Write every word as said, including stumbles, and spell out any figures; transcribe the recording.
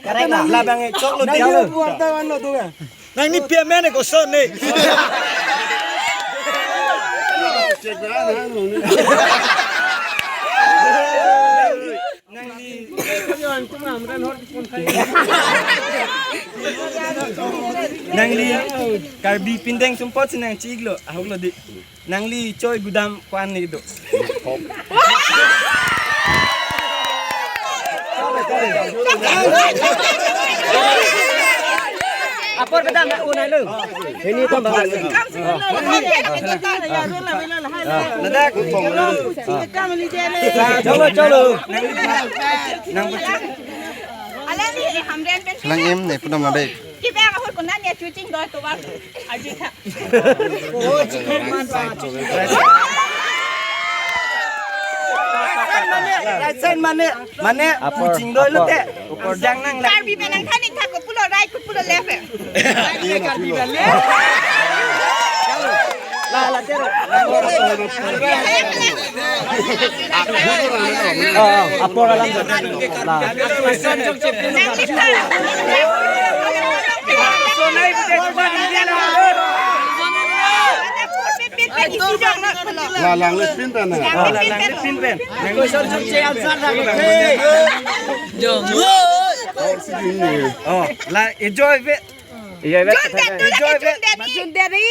Correct na? Labang e choklo. Nangli dia lo. Buang tangan lo tuh ya. Nangli payment e kosonne. Nangli. Nangli Karbi pindeng sumpot si nangchiklo. Ahok lo di. Nangli choi gudam ko-an ni do. Apor kedam na unai lo. Ini tambah. Ladak. Cholo, cholo. Nang. Ala ni hamren pen. Lang em ne pudam na dek. Kibang ahur kunan ya chuching doi tovar. Aji tha. Raisen mane, mane, apor, kuching doi apor, lote. Apor jang nang la. Karbi pen nangthan ik tha kopulo right kopulo left e. Karbi pen left. La, la, tero. Oh, oh, apor alam. La. La, lang le pin pen na. La, lang le pin pen. Oh, la, enjoy ve. Iya, enjoy ve. Enjoy ve.